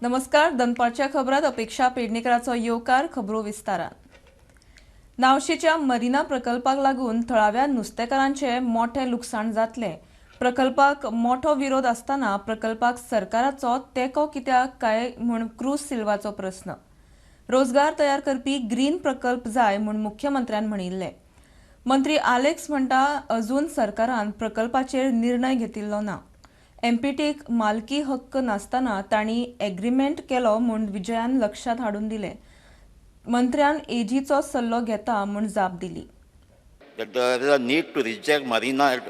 नमस्कार, दनपारच्या खबरात अपेक्षा पेडणेकराचो येवकार. खबरो विस्तारान. नावशेच्या मरिना प्रकल्पाक लागून थळाव्या नुस्तेकारांचे मोठे लुकसाण जातले. प्रकल्पाक मोठो विरोध आसतना प्रकल्पाक सरकाराचो तेंको कित्याक काय म्हूण क्रूज सिल्वाचो प्रस्न. रोजगार तयार करपी ग्रीन प्रकल्प जाय म्हूण मुख्यमंत्र्यान म्हणिल्लें. मंत्री आलेक्स म्हणटा, अजून सरकारान प्रकल्पाचेर निर्णय घेतिल्लो ना. एमपीटीक मालकी हक्क नासतना तांणी एग्रीमेंट केलो म्हूण विजयान लक्षात हाडून दिलें. मंत्र्यान एजीचो सल्लो घेता म्हूण जाप दिली. That there is a need to reject Marina at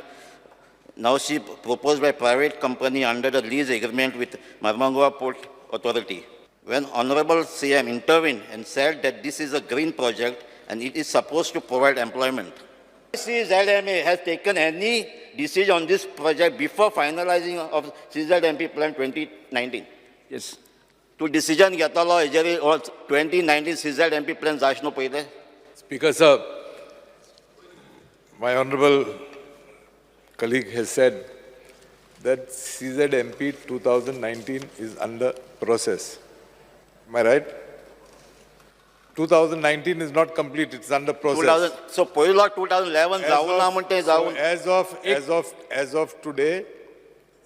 Navsi proposed by private company under the lease agreement with Marmagoa Port Authority. When Honorable CM intervened and said that this is a green project and it is supposed to provide employment. CZMA has taken any decision on this project before finalizing of CZMP plan 2019? Yes. तूं decision घेतलो हेजेर 2019 CZMP plan जायच न्हू पयलें. Speaker, sir, my honorable colleague has said that CZMP 2019 is under process. Am I right? 2019 is not complete, it's under process. 2000, so पयलो 2011 As जावूं ना of- म्हण तें so जावूं. As of today,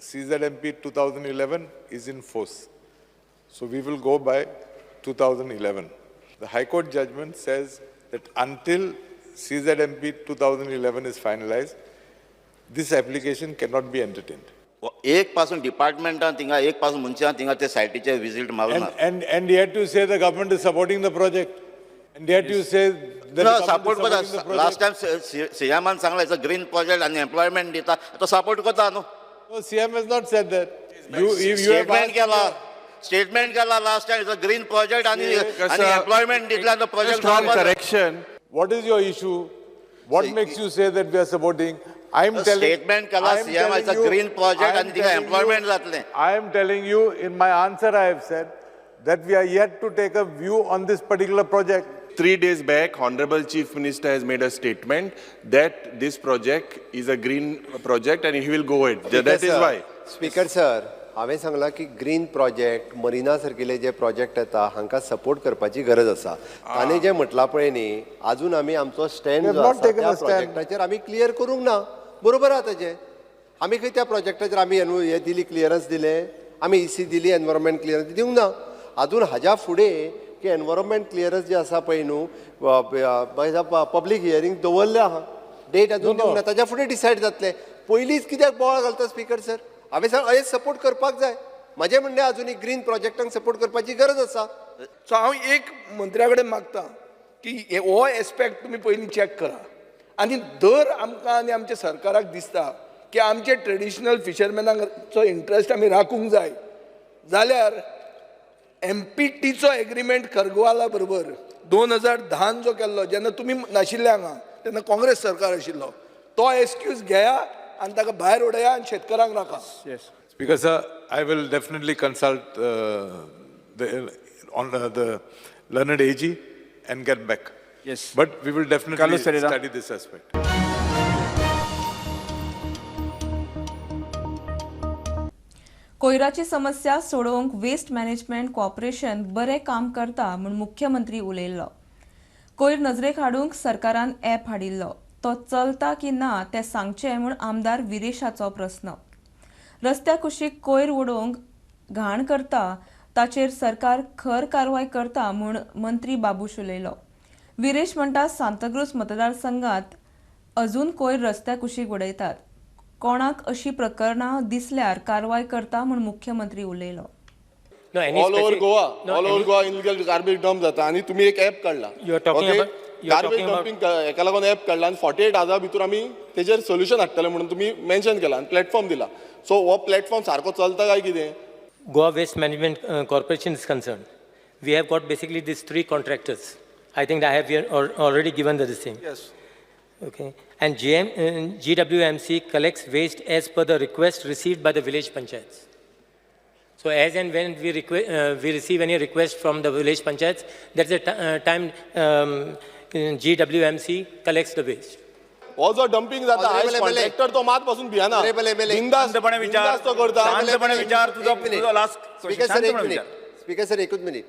CZMP 2011 is in force. So we will go by 2011. The High Court judgment says that until CZMP 2011 is finalized, this application cannot be entertained. एक पासून डिपार्टमेंटान थिंगा एक पासून मनशान थिंगा ते सायटीचेर विजीट मारूं And, ना. and yet you say the government is supporting the project. And yet you say that the ना government is support supporting the करता. Last project. टायम सीएमान सांगला it's a green project आनी एम्प्लॉयमेंट दिता, तो support करता न्हू. No, CM has not said that. You, if you have statement asked. केला, statement केला last time, it's a green project आनी आनी एम्प्लॉयमेंट दितला तो Just one project. Correction. What is your issue? What makes you say that we are supporting? I am telling. Statement केला I am CM, telling it's a you- green project I am आनी थिंगा telling you- employment जातलें. I am telling you, in my answer I have said that we are yet to take a view on this particular project. 3 days back, Honorable Chief Minister has made a statement that this project is a green project and he will go ahead. That is why. Speaker sir, हांवें सांगलां की green project marina सारकिले जे project येता हांकां support करपाची गरज आसा. ताणें जें म्हटलां पळय न्ही, आजून आमी आमचो स्टँड We have जो not आसा taken त्या a stand. प्रोजेक्टाचेर आमी क्लियर करूंक ना. बरोबर आहा ताजें. आमी खंय त्या प्रोजेक्टाचेर आमी हें दिली, क्लियरन्स दिलें आमी, इसी दिली, एनवायरमेंट क्लियरन्स दिवंक ना आजून. हाज्या फुडें की एनवायरमेंट क्लियरन्स जे आसा पळय न्हू, पब्लीक हियरींग दवरलें आहा, डेट अजून दिवंक ना. ताज्या फुडें डिसायड जातलें. पयलींच कित्याक बोवाळ घालता स्पीकर सर? हांवें सांग, हें सपोर्ट करपाक जाय. म्हाजें म्हणणें, अजुनूय ग्रीन प्रोजेक्टांक सपोर्ट करपाची गरज आसा. सो हांव एक मंत्र्या कडेन मागता की हो एस्पेक्ट तुमी पयलीं चॅक करा आनी दर आमकां आनी आमच्या सरकाराक दिसता की आमचे ट्रेडिशनल फिशरमॅनांचो इंट्रस्ट आमी राखूंक जाय जाल्यार एमपीटीचो एग्रीमेंट करगवाला बरोबर 2010न जो केल्लो, जेन्ना तुमी नाशिल्ले हांगा, तेन्ना काँग्रेस सरकार आशिल्लो, तो एक्सक्यूज घेया आनी ताका भायर उडया आनी शेतकारांक राखा. Speaker sir, I will definitely consult the learned AG and get back. Yes. But we will definitely Carlos Ferreira. Study this aspect. कोयराची समस्या सोडोवंक वेस्ट मॅनेजमेंट कॉर्पोरेशन बरें काम करता म्हूण मुख्यमंत्री उलयल्लो. कोयर नजरेक हाडूंक सरकारान ॲप हाडिल्लो, तो चलता की ना तें सांगचें म्हूण आमदार विरेशाचो प्रस्न. रस्त्या कुशीक कोयर उडोवंक घाण करता ताचेर सरकार खर कारवाय करता म्हूण मंत्री बाबूश उलयलो. विरेश म्हणटा, सांताक्रूज मतदारसंघात अजून कोयर रस्त्या कुशीक उडयतात. कोणाक अशी प्रकरणां दिसल्यार कारवाय करता म्हूण मुख्यमंत्री उलयलो. No, any all over specific- Goa, no, all over Goa illegal garbage dump जाता आनी तुमी एक ऍप काडला. You are talking about- you are garbage talking about- dumping हेका लागून ऍप काडला आनी 48 आवर्सा भितर आमी तेजेर सोल्युशन हाडटले म्हणून तुमी मेन्शन केला आनी प्लॅटफॉर्म दिला. सो हो प्लॅटफॉर्म सारको चलता काय कितें? Goa Waste Management Corporation is concerned, we have got basically these three contractors. I think I have here already given the this thing. Yes. Okay. And GWMC collects waste as per the request received by the village panchayats. So as and when we receive any request from the village panchayats, that's the time GWMC collects the waste. हो जो dumping जाता Honorable आयज MLA. Contractor तो मात पासून Vienna. Honorable MLA. बिंदास शांतपणे विचार. बिंदास तो करता. शांतपणे विचार तुझा. एक मिनिट. तुझा लास्ट. स्पीकर सर, एक शांतपणे मिनिट. विचार. स्पीकर सर एकूच मिनीट.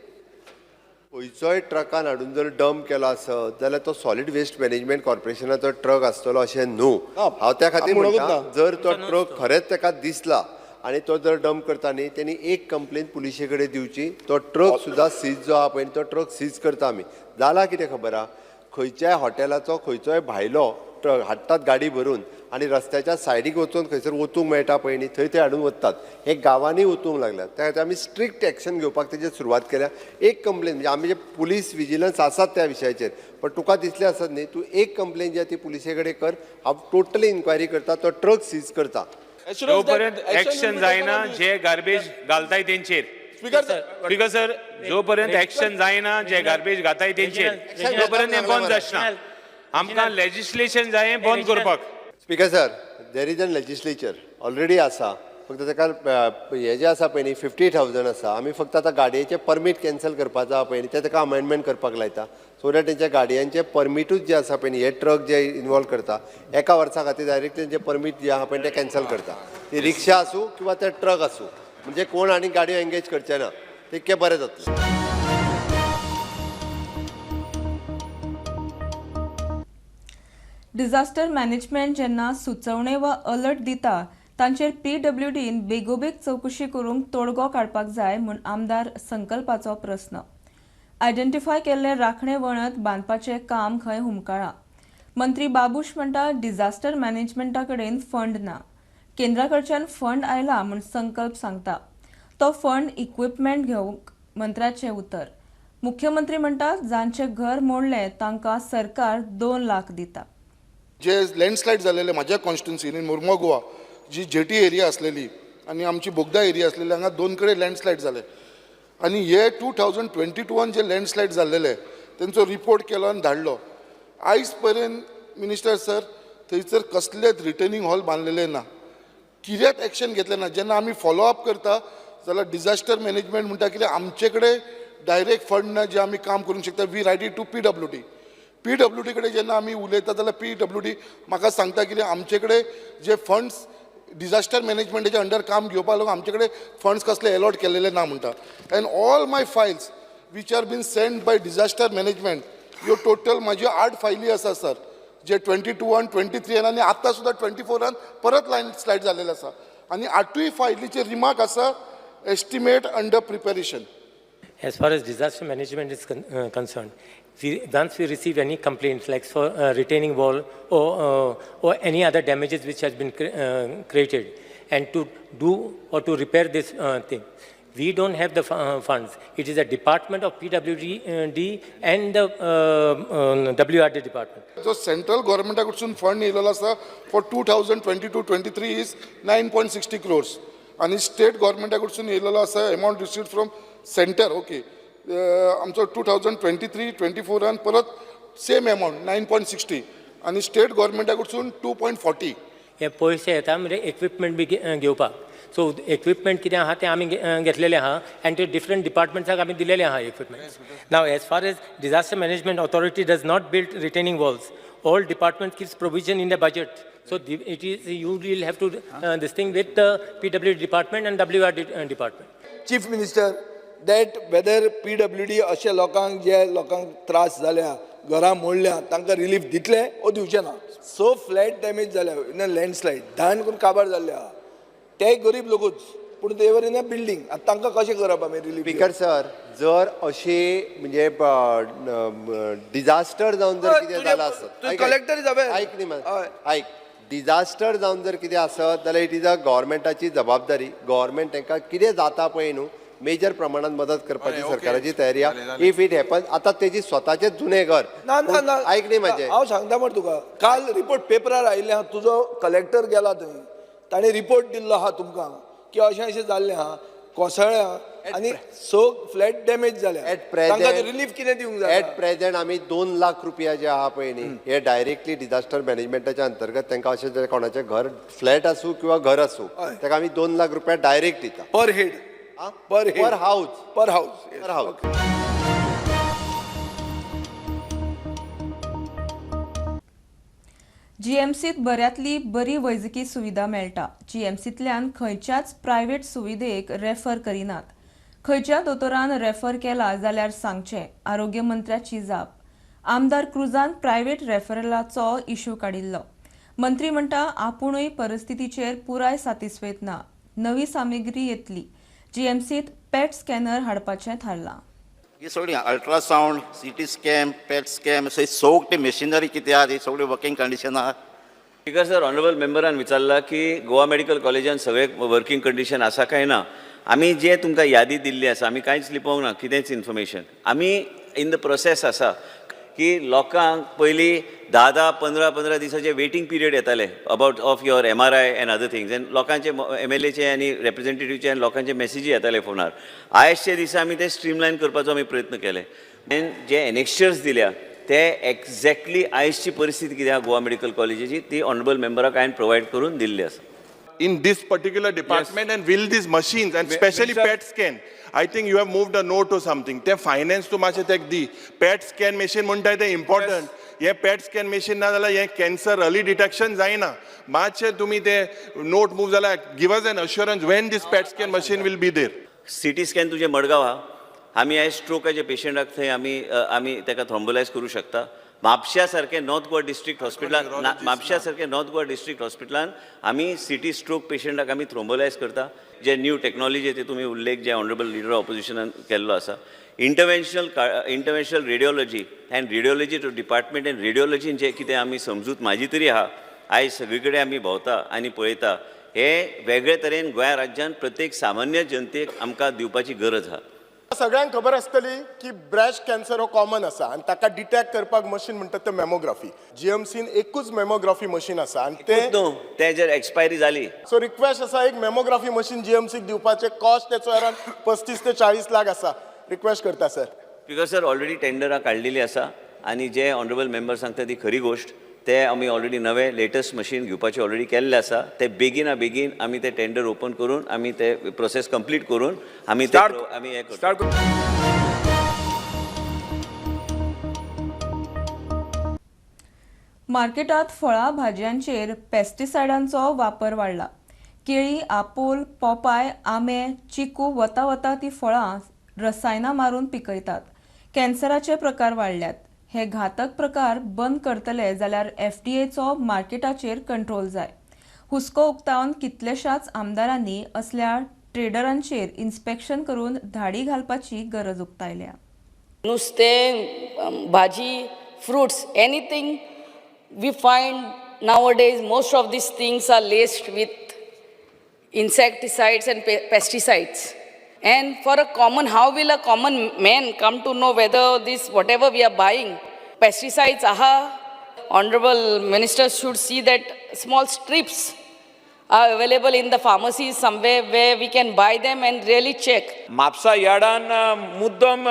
खंयचोय ट्रकान हाडून जर डंप केलो आसत जाल्यार तो सॉलीड वेस्ट मॅनेजमेंट कॉर्पोरेशनाचो ट्रक आसतलो अशें न्हू. हांव त्या खातीर म्हणटा, जर तो ट्रक खरेंच ताका दिसला आनी तो जर डंप करता न्ही, तेणी एक कंप्लेन पुलिशे कडेन दिवची. तो ट्रक सुद्दां सीज जो आहा पळय, तो ट्रक सीज करता आमी. जाला कितें खबर आहा, खंयच्याय हॉटेलाचो खंयचोय भायलो ट्रक हाडटात गाडी भरून आनी रस्त्याच्या सायडीक वचून खंयसर वचूंक मेळटा पळय न्ही, थंय ते हाडून वतात. हे गांवांनी वचूंक लागल्यात. त्या खातीर आमी स्ट्रिक्ट एक्शन घेवपाक तेजेर सुरवात केल्या. एक कंप्लेन म्हणजे आमी जे पुलीस विजिलन्स आसात त्या विशयाचेर, पण तुका दिसलें आसत न्ही, तूं एक कंप्लेन जी आहा ती पुलिसे कडेन कर. हांव टोटली इन्क्वायरी करता, तो ट्रक सीज करता. जोपर्यंत एक्शन जायना जे गार्बेज घालताय तेंचेर, स्पीकर सर, जोपर्यंत एक्शन जायना जे गार्बेज घाताय तेंचेर, तोपर्यंत हें बंद आसना. आमकां लेजिस्लेशन जाय बंद करपाक. Speaker sir, there is an legislature already आसा. फक्त ताका हे जे आसा पळय न्ही 50,000 आसा. आमी फक्त आतां गाडयेचें परमीट कॅन्सल करपाचो आहा पळय न्ही, तें ताका अमेंडमेंट करपाक लायता, सो that तेंच्या गाडयांचे परमिटूच जे आसा पळय न्ही, हे ट्रक जे इनवॉल्व करता एका वर्सा खातीर डायरेक्ट तेंचे परमीट जे आहा पळय तें कॅन्सल करता. ती रिक्षा आसूं किंवा ते ट्रक आसूं, म्हणजे कोण आनी गाडयो एंगेज करचे ना, तितकें बरें जातलें. डिझास्टर मॅनेजमेंट जेन्ना सुचोवणे वा अलर्ट दिता तांचेर पीडब्ल्यूडीन बेगोबेग चवकशी करूंक तोडगो काडपाक जाय म्हूण आमदार संकल्पाचो प्रस्न. आयडेंटिफाय केल्ले राखणे वणत बांदपाचें काम खंय हुमकळा. मंत्री बाबूश म्हणटा डिझास्टर मॅनेजमेंटा कडेन फंड ना, केंद्रा कडच्यान फंड आयला म्हूण संकल्प सांगता. तो फंड इक्विपमेंट घेवंक मंत्र्याचें उतर. मुख्यमंत्री म्हणटा जांचें घर मोडलें तांकां सरकार 2 लाख दिता. जे लँडस्लायड जालेले म्हाज्या कॉन्स्टिट्युन्सीन इन मुर्मो गोवा, जी जेटी एरिया आसलेली आनी आमची बोगदा एरिया आसलेली, हांगा 2 कडेन लँडस्लायड जाले. आनी हे 2022 जे लँडस्लायड जाल्लेले तेंचो रिपोर्ट केलो आनी धाडलो. आयज पर्यंत मिनिस्टर सर थंयसर कसलेच रिटर्निंग हॉल बांदलेले ना, कित्याक एक्शन घेतलें ना. जेन्ना आमी फॉलो अप करता जाल्यार डिझास्टर मॅनेजमेंट म्हणटा कितें आमचे कडेन डायरेक्ट फंड ना जे आमी काम करूंक शकता. We write it to PWD. PWD कडेन जेन्ना आमी उलयता जाल्यार PWD म्हाका सांगता कितें आमचे कडेन जे फंड्स डिझास्टर मॅनेजमेंटाच्या अंडर काम घेवपाक लागून आमचे कडेन फंड्स कसले एलॉट केलेले ना म्हणटा. And all my files which are been send by disaster management, ह्यो टोटल म्हाज्यो 8 फायली आसा सर, जे 22 23 आनी आतां सुद्दां 24 परत लँडस्लायड जालेले आसा. आनी 8ूय फायलीचे रिमार्क आसा estimate under preparation. As far as disaster management is concerned, once we receive any complaints like for retaining wall or any other damages which has been created, and to do or to repair this thing, we don't have the funds. It is a department of PWD and the WRD department. जो central गव्हर्नमेंटा कडसून fund येयलेलो आसा for 2022-23 is 9.60 crores आनी state गव्हर्नमेंटा कडसून येयलेलो आसा amount received from centre, okay, आमचो 2023-24 परत same amount 9.60 आनी state गव्हर्नमेंटा कडसून 2.40. हे पयशे येता म्हणजे इक्विपमेंट बी घेवपाक. सो इक्विपमेंट कितें आहा तें आमी घेतलेलें आहा आनी ते डिफरंट डिपार्टमेंट्साक आमी दिलेलें आहा equipments. Now as far as disaster management authority does not build retaining walls, all department keeps provision in the budget. So it is you will have to this thing with the PWD department and WRD department. Chief minister that whether PWD अशे लोकांक जे लोकांक त्रास जाल्या, घरां मोडल्या, तांकां relief दितले ओ दिवचे ना. 6 फ्लॅट डॅमेज जाल्या इन अ लँडस्लायड, धान करून काबार जाल्ले आहा, ते गरीब लोकूच, पूण they were in a building. आतां तांकां कशें करप आमी रिलीफ? स्पीकर सर, जर अशी म्हणजे डिझास्टर जावन जर कितें जालां आसत, कलेक्टर जावे, ऐक न्ही, ऐक, डिझास्टर जावन जर कितें आसत जाल्यार it is a गव्हर्मेंटाची जबाबदारी. गव्हर्मेंट तांकां कितें जाता पळय न्हू मेजर प्रमाणात मदत करपाची सरकाराची तयारी आहा. If it happen, आतां तेजी स्वताचें जुनें घर, ना ना ना, ऐक न्ही म्हाजें, हांव सांगता मरे तुका, काल रिपोर्ट पेपरार आयिल्ले आहा, तुजो कलेक्टर गेला थंय, ताणें रिपोर्ट दिल्लो आहा तुमकां की अशें अशें जाल्लें आहा, कोसळ्ळ्या आनी 6 फ्लॅट डॅमेज जाल्या, तांकां रिलीफ कितें दिवंक जाय? एट प्रेझेंट आमी 2 लाख रुपया जे आहा पळय न्ही, हे डायरेक्टली डिझास्टर मॅनेजमेंटाच्या अंतर्गत तांकां अशें जर कोणाचें घर फ्लॅट आसूं किंवा घर आसूं, ताका आमी 2 लाख रुपया डायरेक्ट दिता. Per head, per head, per house, per house, per house. जीएमसीत बऱ्यांतली बरी वैजकी सुविधा मेळटा. जीएमसींतल्यान खंयच्याच प्रायव्हेट सुविधेक रेफर करिनात. खंयच्या दोतोरान रेफर केला जाल्यार सांगचें, आरोग्य मंत्र्याची जाप. आमदार क्रुजान प्रायव्हेट रेफरलाचो इश्यू काडिल्लो. मंत्री म्हणटा आपुणूय परिस्थितीचेर पुराय सातिस्वेत ना. नवी सामुग्री येतली. जीएमसीत पॅट स्कॅनर हाडपाचें थारलां. ही सगळी ultrasound, CT scan, PET scan, ही सगळी मशिनरी कितें आहा, ही सगळी वर्किंग कंडिशन आहा. स्पीकर सर, ऑनरेबल मेंबरान विचारला की गोवा मेडिकल कॉलेजान सगळे वर्किंग कंडिशन आसा काय ना. आमी जे तुमकां यादी दिल्ली आसा, आमी कांयच लिपोवंक ना कितेंच इन्फॉर्मेशन. आमी इन the process आसा की लोकांक पयलीं 10 10 15 15 दिसाचे वेटींग पिरियड येताले about of your MRI and other things, and लोकांचे एमएलएचे आनी रेप्रेझेंटेटिव्हचे आनी लोकांचे मॅसेजी येताले फोनार. आयजच्या दिसा आमी ते स्ट्रीमलायन करपाचो आमी प्रयत्न केले आनी जे एनेक्स्चर्स दिल्या ते एक्झॅक्टली आयजची परिस्थिती कितें आहा गोवा मेडिकल कॉलेजीची ती ऑनरेबल मेंबराक हांवें प्रोवायड करून दिल्ली आसा. In this particular department, and will these machines and especially Minister- PET scan, I think you have moved a note or something, ते finance तूं मातशें तेक दी. PET scan machine म्हणटाय तें important. हें PET scan machine ना जाल्यार हें कॅन्सर अर्ली डिटेक्शन जायना. मातशें तुमी ते नोट मूव जाल्यार give us an assurance when this PET scan machine will be there. CT scan तुजें मडगांव आहा. आमी आयज स्ट्रोकाचे पेशंटाक थंय आमी ताका थ्रोम्बोलायज करूं शकता. म्हापश्या सारकें नॉर्थ गोवा डिस्ट्रिक्ट हॉस्पिटलान, म्हापश्या सारकें नॉर्थ गोवा डिस्ट्रिक्ट हॉस्पिटलान आमी सिटी स्ट्रोक पेशंटाक आमी थ्रोम्बोलायज करता. जे न्यू टॅक्नॉलॉजी ते तुमी उल्लेख जे ऑनरेबल लिडर ऑपोजिशनान केल्लो आसा, interventional radiology and radiology department and रेडिओलॉजीन जे कितें आमी समजूत म्हाजी तरी आहा. आयज सगळी कडेन आमी भोंवता आनी पळयता, हे वेगळे तरेन गोंया राज्यान प्रत्येक सामान्य जनतेक आमकां दिवपाची गरज आहा. सगळ्यांक खबर आसतली की ब्रेस्ट कॅन्सर हो कॉमन आसा आनी ताका डिटेक्ट करपाक मशीन म्हणटात तें मेमोग्राफी. जीएमसीन एकूच मेमोग्राफी मशीन आसा आनी तें न्हू, तें जर एक्सपायरी जाली. सो रिक्वेस्ट आसा, एक मेमोग्राफी मशीन जीएमसीक दिवपाचें. कॉस्ट तेचो अरावंड 35 ते 40 लाख आसा. रिक्वेस्ट करता सर. स्पीकर सर, ऑलरेडी टेंडरां काडलेली आसा आनी जे ऑनरेबल मेंबर सांगता ती खरी गोश्ट. ते आमी ऑलरेडी नवे लेटस्ट मशीन घेवपाचे ऑलरेडी केल्ले आसा. ते बेगिना बेगीन आमी ते टेंडर ओपन करून आमी ते प्रोसेस कंप्लीट करून आमी ते आमी हें करता. स्टार्ट. मार्केटात फळां भाजयांचेर पेस्टिसायडांचो वापर वाडला. केळी, आपोल, पोपाय, आंबे, चिकू वता वता ती फळां रसायनां मारून पिकयतात. कॅन्सराचे प्रकार वाडल्यात. हे घातक प्रकार बंद करतले जाल्यार एफडीएचो मार्केटाचेर कंट्रोल जाय. हुस्को उक्तावन कितलेशाच आमदारांनी असल्या ट्रेडरांचेर इन्स्पेक्शन करून धाडी घालपाची गरज उक्तायल्या. नुस्तें, भाजी, fruits, anything we find nowadays, most of these things are laced with insecticides and pesticides. And for a common, how will a common man come to know whether this, whatever we are buying, pesticides, aha, honorable minister should see that small strips are available in the pharmacies somewhere where we can buy them and really check. Mapusa यार्डान मुद्दम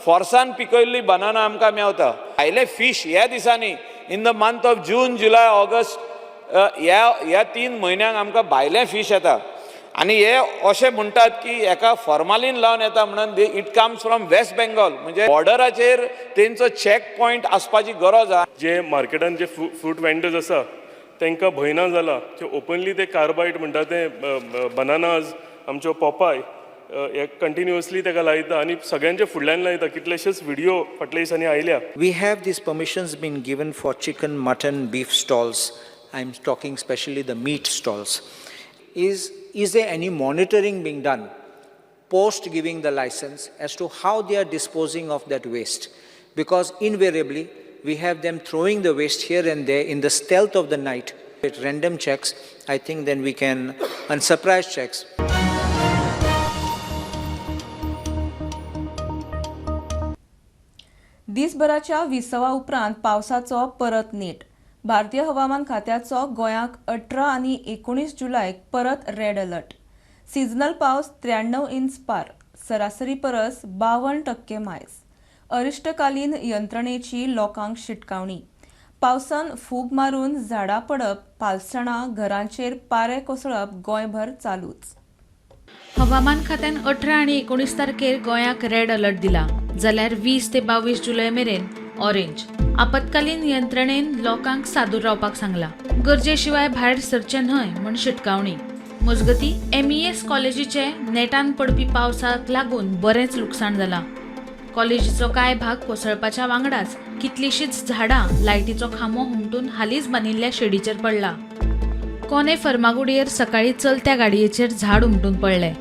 फोर्सान पिकयल्ली banana आमकां मेवता. भायले fish ह्या दिसांनी in the month of June, July, August, ह्या 3 म्हयन्यांक आमकां भायले फीश येता आनी हे अशें म्हणटात की हेका फॉर्मालीन लावन येता म्हणून. It comes from West Bengal, म्हणजे बॉर्डराचेर तेंचो चॅक पॉयंट आसपाची गरज आहा. जे मार्केटान जे फ्रूट वेंडर्स आसा तांकां भंय ना जाला ते ओपनली ते कार्बायड म्हणटा ते बनानाज, आमच्यो पोपाय हे कंटिन्युअसली ताका लायता आनी सगळ्यांच्या फुडल्यान लायता. कितलेशेच व्हिडिओ फाटल्या दिसांनी आयल्या. We have these permissions been given for chicken, mutton, beef stalls. I'm talking especially the meat stalls. Is there any monitoring being done post giving the license as to how they are disposing of that waste? Because invariably, we have them throwing the waste here and there in the stealth of the night. With random checks, I think then we can, and surprise checks, दिसभराच्या विसवा उपरांत पावसाचो परत नेट. भारतीय हवामान खात्याचो गोंयाक 18 आनी 19 जुलयाक परत रेड अलर्ट. सिजनल पावस 93 इंच पार, सरासरी परस 52% मायज. अरिश्टकालीन यंत्रणेची लोकांक शिटकावणी. पावसान फूग मारून झाडां पडप, पालसणां, घरांचेर पारे कोसळप गोंयभर चालूच. हवामान खात्यान 18 आनी 19 तारखेर गोंयाक रेड अलर्ट दिला, जाल्यार 20 ते 22 जुलय मेरेन ऑरेंज. आपत्कालीन यंत्रणेन लोकांक सादूर रावपाक सांगला. गरजे शिवाय भायर सरचे न्हय म्हूण शिटकावणी. मजगतीं एमईएस कॉलेजीचे नेटान पडपी पावसाक लागून बरेंच लुकसाण जालां. कॉलेजीचो कांय भाग कोसळपाच्या वांगडाच कितलींशींच झाडां लायटीचो खांबो हुमटून हालींच बांदिल्ल्या शेडीचेर पडला. कोने फर्मागुडयेर सकाळीं चलत्या गाडयेचेर झाड हुमटून पडलें.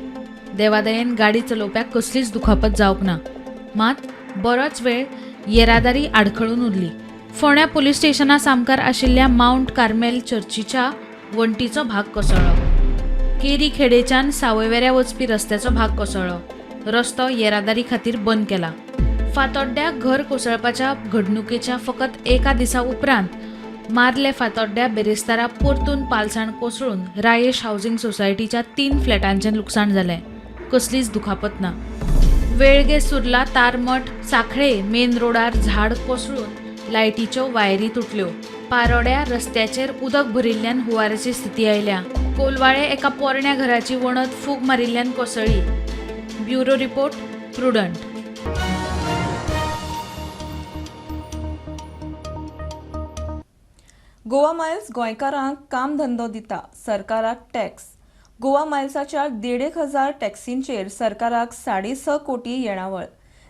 देवादयेन गाडी चलोवप्याक कसलीच दुखापत जावंक ना, मात बरोच वेळ येरादारी आडखळून उरली. फोंड्या पुलीस स्टेशना सामकार आशिल्ल्या मावंट कार्मेल चर्चीच्या वण्टीचो भाग कोसळ्ळो. केरी खेडेच्यान सावयवेऱ्या वचपी रस्त्याचो भाग कोसळ्ळो. रस्तो येरादारी खातीर बंद केला. फातोड्ड्या घर कोसळपाच्या घडणुकेच्या फकत एका दिसा उपरांत मार्ले फातोड्ड्या बेरेस्तारा परतून पालसाण कोसळून रायेश हावसिंग सोसायटीच्या 3 फ्लॅटांचें लुकसाण जालें. कसलीच दुखापत ना. वेळगे सुर्ला तारमठ साखळे मेन रोडार झाड कोसळून लायटीच्यो वायरी तुटल्यो. पारोड्या रस्त्याचेर उदक भरिल्ल्यान हुंवाराची स्थिती आयल्या. कोलवाळे एका पोरण्या घराची वणत फूग मारिल्ल्यान कोसळ्ळी. Bureau report, Prudent. Goa Miles गोंयकारांक कामधंदो दिता, सरकाराक टॅक्स. गोवा मायल्साच्या 1,500 टॅक्सींचेर सरकाराक 6.5 कोटी येणावळ,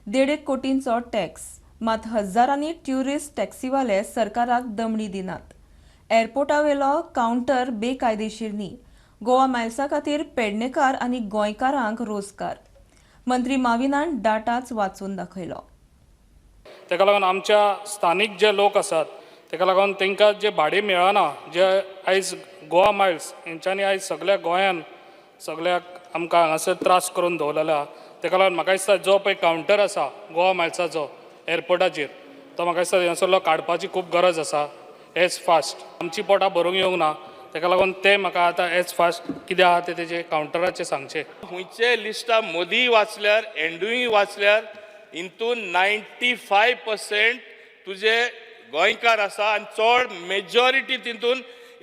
1.5 कोटींचो टॅक्स. मात हजारांनी ट्युरिस्ट टॅक्सीवाले सरकाराक दमडी दिनात. एअरपोर्टावेलो कावंटर बेकायदेशीर न्ही. गोवा मायल्सा खातीर पेडणेकार आनी गोंयकारांक रोजगार. मंत्री माविनान डाटाच वाचून दाखयलो. ताका लागून आमच्या स्थानीक जे लोक आसात ताका लागून तांकां जे भाडें मेळना, जे आयज गोवा मायल्स हेंच्यांनी आयज सगळ्या गोंयान सगळ्याक आमकां हांगासर त्रास करून दवरलेला. ताका लागून म्हाका दिसता जो पळय कावंटर आसा गोवा मायल्साचो एअरपोर्टाचेर तो म्हाका दिसता हेंसरलो काडपाची खूब गरज आसा. एज फास्ट आमची पोटां भरूंक येवंक ना, ताका लागून ते म्हाका आतां एज फास्ट कितें आहा तें तेजें कावंटराचेर सांगचें. खंयचे लिस्टा मोदीय वाचल्यार एंडूय वाचल्यार हितून 95% तुजे गोंयकार आसा आनी चड मेजॉरिटी तितून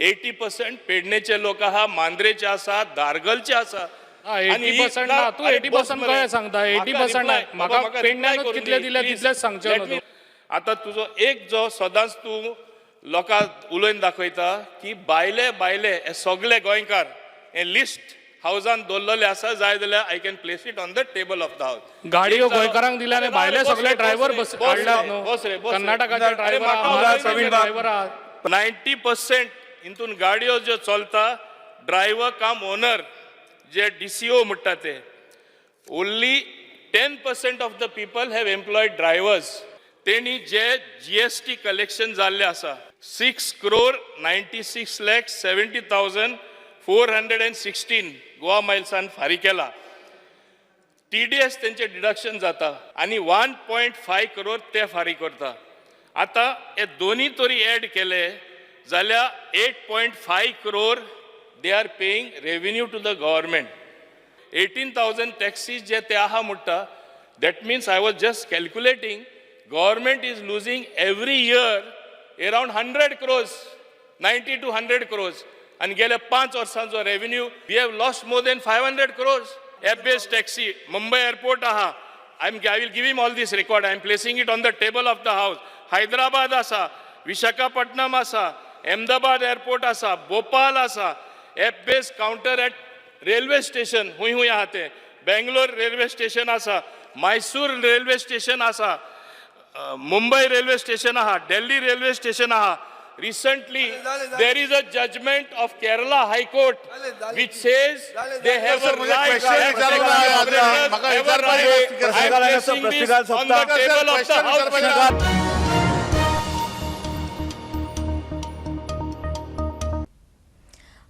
80% पेडणेचे लोक आहा, मांद्रेचे आसा, दारगलचे आसा. 80% ना, तूं 80% कशें सांगता? 80% म्हाका पेडण्यानूच कितले दिले तितलेच सांगचे. आतां तुजो एक जो सदांच तूं लोकांक उलोवन दाखयता की भायले भायले हे सगळे गोंयकार हे लिस्ट हावजान दवरलेले आसा, जाय जाल्यार I can place it on the table of the house. गाडयो गोंयकारांक दिल्या आनी भायले सगळे ड्रायव्हर बस हाडल्यात न्हू, कर्नाटकाचे ड्रायव्हर. 90% हितून गाडयो ज्यो चलता ड्रायव्हर काम ओनर जे DCO म्हणटा ते only 10% of the people have employed drivers. तेणी जे GST collection जाल्लें आसा 6,96,70,416 गोवा मायल्सान फारीक केला. TDS तेंचे डिडक्शन जाता आनी 1.5 करोड ते फारीक करता. आतां हे दोनी तरी एड केले जाल्यार 8.5 crore they are paying revenue to the government. 18,000 taxis जे ते आहा म्हणटा, that means I was just calculating government is losing every year around 100 crores, 90 to 100 crores. आनी गेल्या 5 वर्सांचो revenue we have lost more than 500 crores. App based taxi Mumbai airport आहा, I will give him all this record, I am placing it on the table of the house. Hyderabad आसा, विशाखापट्टणम आसा, Ahmedabad airport आसा, भोपाल आसा, app based counter at railway station हुंय हुंय आहा ते, Bangalore railway station आसा, Mysore railway station आसा, Mumbai railway station आहा, दिल्ली railway station आहा. Recently there is a judgment of Kerala High Court which says they have a right on the table of the house.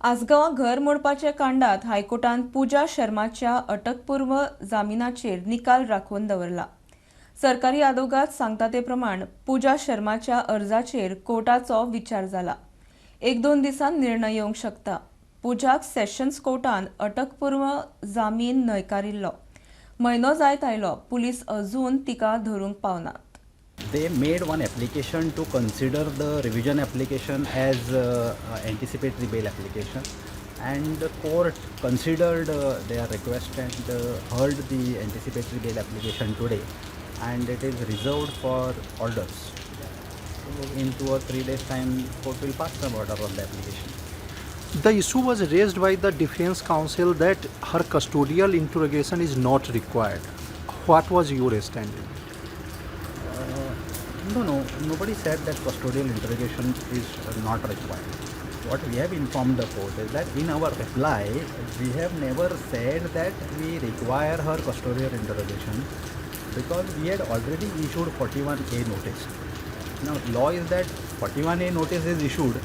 आसगांवां घर मोडपाच्या कांडात हायकोर्टान पूजा शर्माच्या अटकपूर्व जामिनाचेर निकाल राखून दवरला. सरकारी आदोगाद सांगता ते प्रमाण पूजा शर्माच्या अर्जाचेर कोर्टाचो विचार जाला. 1-2 दिसांत निर्णय येवंक शकता. पूजाक सेशन्स कोर्टान अटकपूर्व जामीन न्हयकारिल्लो. म्हयनो जायत आयलो, पुलीस अजून तिका धरूंक पावनात. They made one application to consider the revision application as anticipatory bail application, and the court considered their request and heard the anticipatory bail application today, and it is reserved for orders. So in 2 or 3 days time, court will pass some order on the application. The issue was raised by the defense counsel that her custodial interrogation is not required. What was your standing? No, nobody said that custodial interrogation is not required. What we have informed the court is that in our reply, we have never said that we require her custodial interrogation because we had already issued 41A notice. Now, law is that 41A notice is issued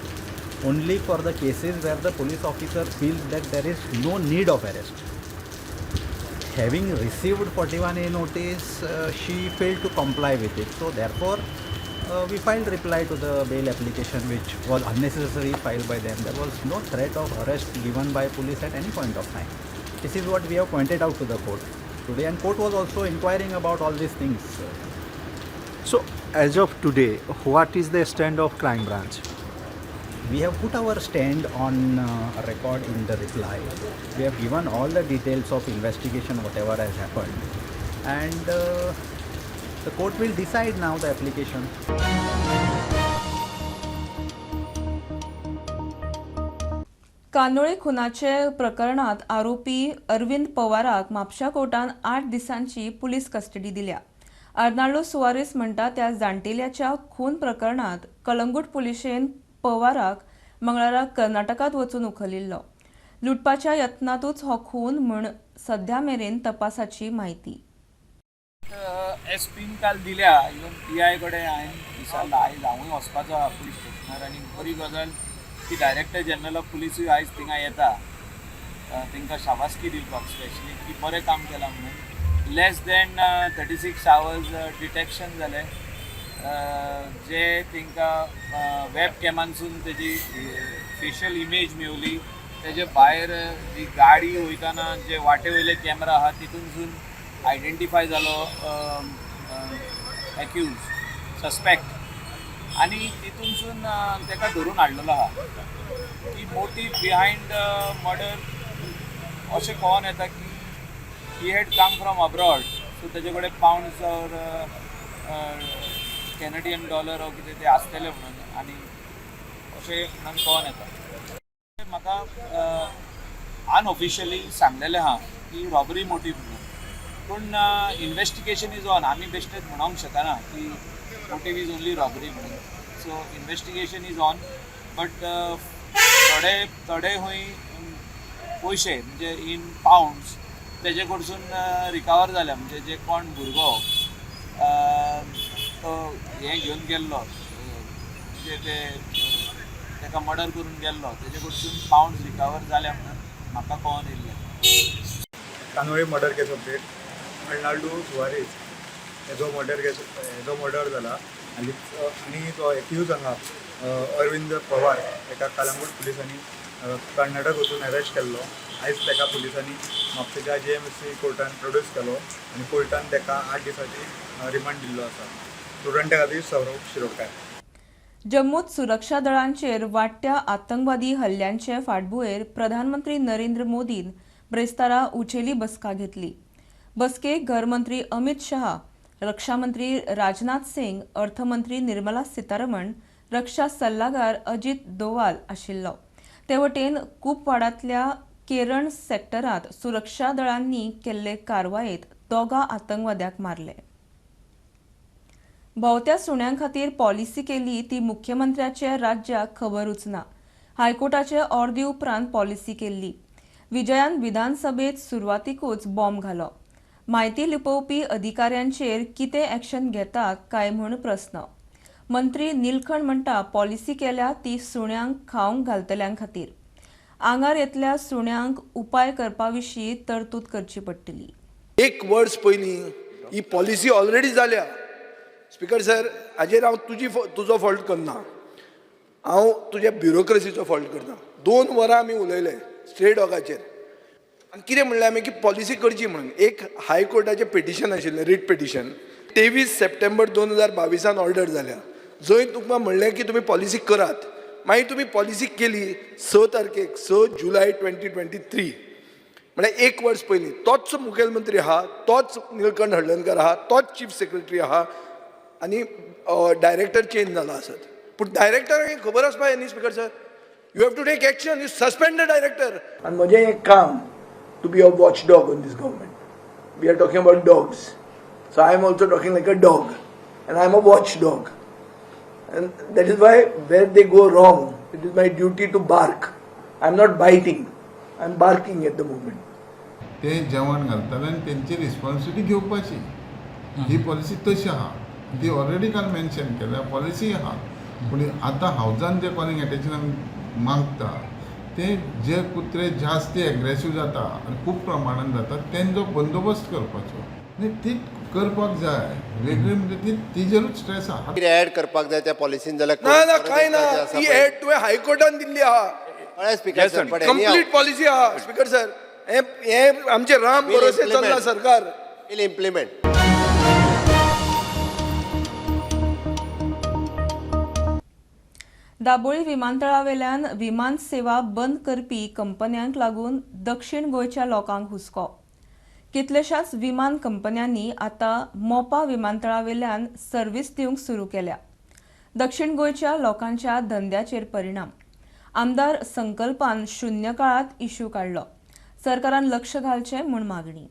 only for the cases where the police officer feels that there is no need of arrest. Having received 41A notice, she failed to comply with it. So therefore, we filed reply to the bail application, which was unnecessarily filed by them. There was no threat of arrest given by police at any point of time. This is what we have pointed out to the court today, and court was also inquiring about all these things. So, as of today, what is the stand of crime branch? We have put our stand on record in the reply. We have given all the details of investigation, whatever has happened, and the court will decide now the application. Candolim खुनाचे प्रकरणात आरोपी अरविंद पवाराक म्हापशा कोर्टान 8 दिसांची police custody दिल्या. आर्नाल्डो Soares म्हणटा त्या जाण्टेल्याच्या खून प्रकरणात कलंगूट पुलिशेन पवाराक मंगळारा कर्नाटकांत वचून उखलिल्लो. लुटपाच्या यत्नांतूच हो खून म्हूण सध्या मेरेन तपासाची म्हायती. एस पीन काल दिल्या, इवन पी I कडेन हांवें विचारलां, आयज हांवूय वचपाचो आहा पुलीस स्टेशनार. आनी बरी गजाल की डायरेक्टर जनरल ऑफ पुलिसूय आयज थिंगा येता, तांकां शाबासकी दिवपाक स्पेशली की बरें काम केलां म्हणून. लेस दॅन 36 hours detection जालें, जे तांकां वेब कॅमानसून तेजी फेशियल इमेज मेवली. तेजे भायर जी गाडी वयतना जे वाटे वयले कॅमेरा आहा तितूनसून आयडेंटिफाय जालो एक्यूज सस्पेक्ट, आनी तितूनसून ताका धरून हाडलेलो आहा. की मोटीव बिहायंड मर्डर अशें कळोन येता की he had come from abroad, so तेजे कडेन पावंड्स ऑर कॅनेडियन डॉलर ऑर कितें ते आसतले म्हणून, आनी अशें म्हणून कळोन येता. म्हाका अनऑफिशियली सांगलेलें आहा की रॉबरी मोटीव म्हणून, पूण इन्वेस्टिगेशन is on. आमी बेश्टेच म्हणोंक शकना की मोटीव is only robbery म्हणून. So investigation is on, but थोडे थोडे खंय पयशे म्हणजे इन पावंड्स तेजे कडसून रिकवर जाल्या. म्हणजे जे कोण भुरगो तो हें घेवन गेल्लो, म्हणजे ते ताका मर्डर करून गेल्लो, तेजे कडसून पावंड्स रिकवर जाल्या म्हणून म्हाका कळोन येयल्लें. Candolim murder case update. Arnaldo Soares हेजो मर्डर केस, हेजो मर्डर जाला आनी तो एक्यूज हांगा अरविंद पवार हेका कलंगूट पुलिसांनी कर्नाटक वचून अरेस्ट केल्लो. आयज ताका पुलिसांनी म्हापशेच्या JMC कोर्टान प्रोड्यूस केलो आनी कोर्टान ताका 8 दिसांची रिमांड दिल्लो आसा. स्टुडंटा खातीर सौरभ शिरोडकार. जम्मूत सुरक्षा दळांचेर वाडट्या आतंकवादी हल्ल्यांचे फाटभुंयेर प्रधानमंत्री नरेंद्र मोदीन ब्रेस्तारा उचेली बसका घेतली. बसकेक घरमंत्री अमित शहा, रक्षामंत्री राजनाथ सिंग, अर्थमंत्री निर्मला सीतारमण, रक्षा सल्लागार अजित दोवाल आशिल्लो. ते वटेन कुपवाडांतल्या केरण सेक्टरांत सुरक्षा दळांनी केल्ले कारवायेंत 2 आतंकवाद्यांक मारले. भोंवत्या सुण्यां खातीर पॉलिसी केली ती मुख्यमंत्र्याचे राज्याक खबरूच ना. हायकोर्टाचे ऑर्दी उपरांत पॉलिसी केल्ली. विजयान विधानसभेत सुरवातीकूच बॉम्ब घालो. म्हायती लिपोवपी अधिकाऱ्यांचेर कितें एक्शन घेता काय म्हूण प्रस्न. मंत्री निलखण म्हणटा पॉलिसी केल्या ती सुण्यांक खावंक घालतल्यां खातीर. आंगार येतल्या सुण्यांक उपाय करपा विशीं तरतूद करची पडटली. एक वर्स पयलीं ही पॉलिसी ऑलरेडी जाल्या. स्पीकर सर, हाजेर हांव तुजो फॉल्ट करना, हांव तुज्या ब्युरोक्रेसीचो फॉल्ट करता. 2 वरां आमी उलयले स्ट्रे डॉगाचेर आनी कितें म्हणलें आमी की पॉलिसी करची म्हणून. एक हायकोर्टाचें पिटिशन आशिल्लें, रीट पिटिशन, 23 सप्टेंबर 2022 ऑर्डर जाल्या, जंय तुमकां म्हणलें की तुमी पॉलिसी करात. मागीर तुमी पॉलिसी केली 6 तारखेक, 6 जुलय 2023, म्हळ्यार 1 वर्स पयलीं. तोच मुखेलमंत्री आहा, तोच निलकंठ हळदणकर आहा, तोच चीफ सेक्रेटरी आहा, आनी डायरेक्टर चेंज जाला आसत, पूण डायरेक्टराक खबर आसपा जाय न्ही speaker sir. You have to take action. You suspend the director. आनी म्हजें एक काम to be a watch dog on this government. We are talking about dogs, so I am also talking like a dog and I am a watch dog, and that is why where they go wrong it is my duty to bark. I am not biting, I am barking at the moment. ते जेवण घालतले आनी तेंची responsibility घेवपाची ही policy तशी आहा. ती already काल मेन्शन केल्या, पॉलिसी आहा. पूण आतां हावजान जे कॉलिंग एटेन्शन मागता ते जे कुत्रे जास्त एग्रेसीव जाता आनी खूब प्रमाणान जाता तेंचो बंदोबस्त करपाचो. न्ही, ती करपाक जाय वेगळी, म्हणजे ती तिजेरूच स्ट्रेस आहा. कितें ऍड करपाक जाय त्या पॉलिसीन जाल्यार ना ना, कांय ना. ती ऍड तुवें हायकोर्टान दिल्ली आहा. कळ्ळें स्पीकर सर, पण कंप्लीट पॉलिसी आहा स्पीकर सर. हे हे आमचे राम भरोसे चल्ला सरकार. Will implement. Dabolim विमानतळावेल्यान विमान सेवा बंद करपी कंपन्यांक लागून दक्षिण गोंयच्या लोकांक हुस्को. कितल्याशाच विमान कंपन्यांनी आतां मोपा विमानतळावेल्यान सर्वीस दिवंक सुरू केल्या. दक्षिण गोंयच्या लोकांच्या धंद्याचेर परिणाम. आमदार संकल्पान शून्य काळात इश्यू काडलो. सरकारान लक्ष घालचें म्हूण मागणी.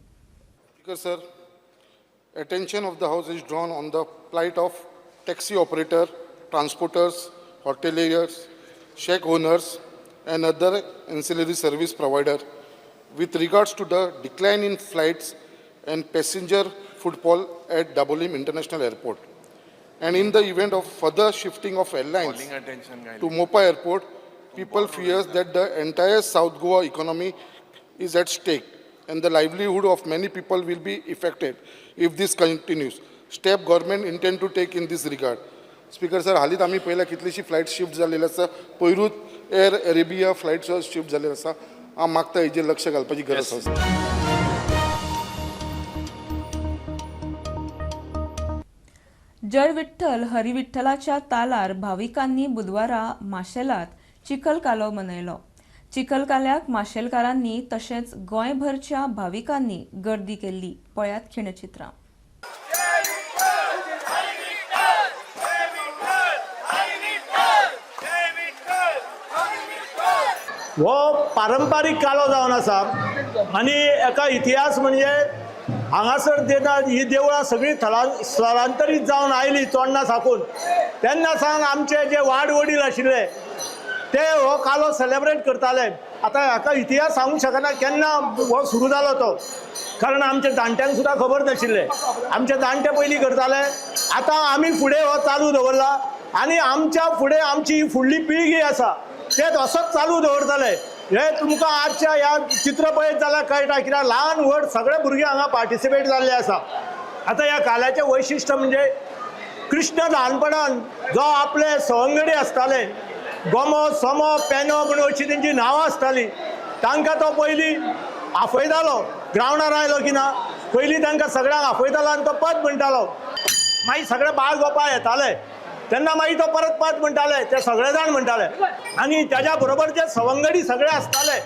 Speaker sir, attention of the house is drawn on the plight of taxi operator, transporters, hoteliers, shack owners and other ancillary service provider with regards to the decline in flights and passenger footfall at Dabolim International Airport. And in the event of further shifting of airlines to Mopa Airport, people fears that the entire South Goa economy is at stake and the livelihood of many people will be affected if this continues. Step government intend to take in this regard. Speaker sir, हालींच आमी पळयल्या कितलीशी flight shift जाल्लेली आसा. पयरूच air Arabia flight shift जाल्लेली आसा. हांव मागता हेजेर लक्ष घालपाची गरज आसा. जय विठ्ठल हरी विठ्ठलाच्या तालार भाविकांनी बुधवारा माशेलात चिखलकालो मनयलो. चिखलकाल्याक माशेलकारांनी तशेंच गोंयभरच्या भाविकांनी गर्दी केल्ली. पळयात खिणचित्रां. हो पारंपारीक कालो जावन आसा आनी एका इतिहास म्हणजे हांगासर जेन्ना ही देवळां सगळीं स्थलांतरीत जावन आयली चोडणा साकून, तेन्ना सावन आमचे जे वाड वडील आशिल्ले ते हो कालो सेलेब्रेट करताले. आतां हाका इतिहास सांगूंक शकना केन्ना हो सुरू जालो तो, कारण आमच्या जाणट्यांक सुद्दां खबर नाशिल्लें. आमचे जाणटे पयलीं करताले, आतां आमी फुडें हो चालू दवरला आनी आमच्या फुडें आमची फुडली पिळगी आसा ते असोच चालू दवरतले. हे तुमकां आजच्या ह्या चित्र पळयत जाल्यार कळटा, कित्याक ल्हान व्हड सगळे भुरगे हांगा पार्टिसिपेट जाल्ले आसा. आतां ह्या काल्याचें वैशिश्ट म्हणजे कृष्ण ल्हानपणान जो आपले सवंगडी आसताले, गोमो सोमो पेनो म्हणून अशी तेंची नांवां आसतालीं, तांकां तो पयलीं आपयतालो. ग्रावंडार आयलो की ना पयलीं तांकां सगळ्यांक आपयतालो आनी तो पद म्हणटालो. मागीर सगळे बाळ गोपाळ येताले तेन्ना मागीर तो परत पद म्हणटाले, ते सगळे जाण म्हणटाले. आनी त्याच्या बरोबर जे सवंगडी सगळे आसताले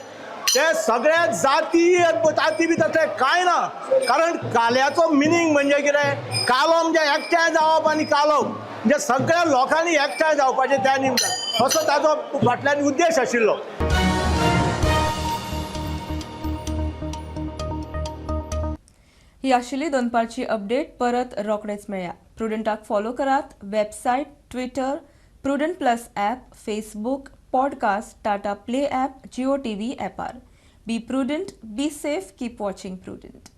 ते सगळे जाती जाती बी तसले कांय ना, कारण काल्याचो मिनींग म्हणजे कितें, कालो म्हणजे एकठांय जावप आनी कालो म्हणजे सगळ्या लोकांनी एकठांय जावपाचें त्या निमतान, असो ताचो फाटल्यान उद्देश आशिल्लो. ही आशिल्ली दनपारची अपडेट. परत रोखडेच मेळया. प्रुडंटाक फॉलो करात website, Twitter, Prudent plus app, Facebook, podcast, Tata play app, Jio TV ॲपार. Be prudent, be safe, keep watching Prudent.